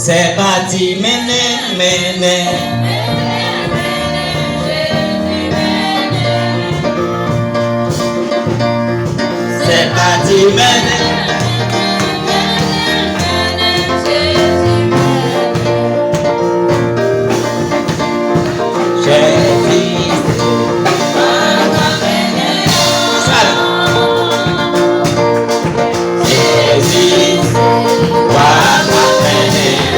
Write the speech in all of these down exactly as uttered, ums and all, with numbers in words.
Se pati mennen, mennen. Se pati mennen. Jezi. Jezi. Wa pa mennen.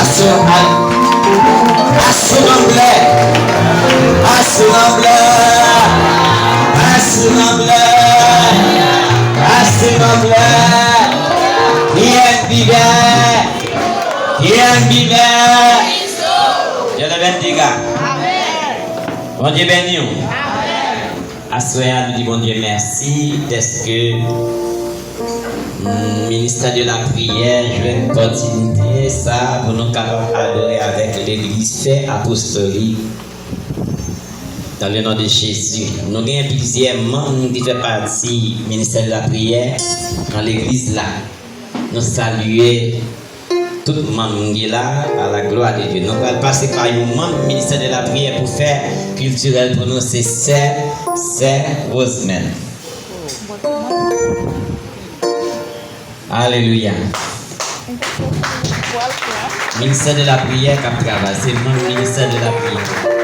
Asou anblè, asou anblè, asou anblè, asou anblè. Ki èn bibè, ki èn bibè. Dieu le bénisse. Bondye beni w. Aswè a, nou di Bondye mèsi dèske, mm, ministè de la priyè jwenn opòtinite sa a pou nou kapab adore avèk legliz Fè Apostolik dans le nom de Jésus. Nou gen plizyè manm ki fè pati ministè de la priyè nan legliz la. Nou salye tout manm ki la, à la gloire de Dieu. Nou pral pase pa yon manm ministè de la priyè pou fè kiltirèl pou nou, se sè, sè Rosemary. Alelouya. Ministè de la priyè k ap travay, se manm ministè de la priyè.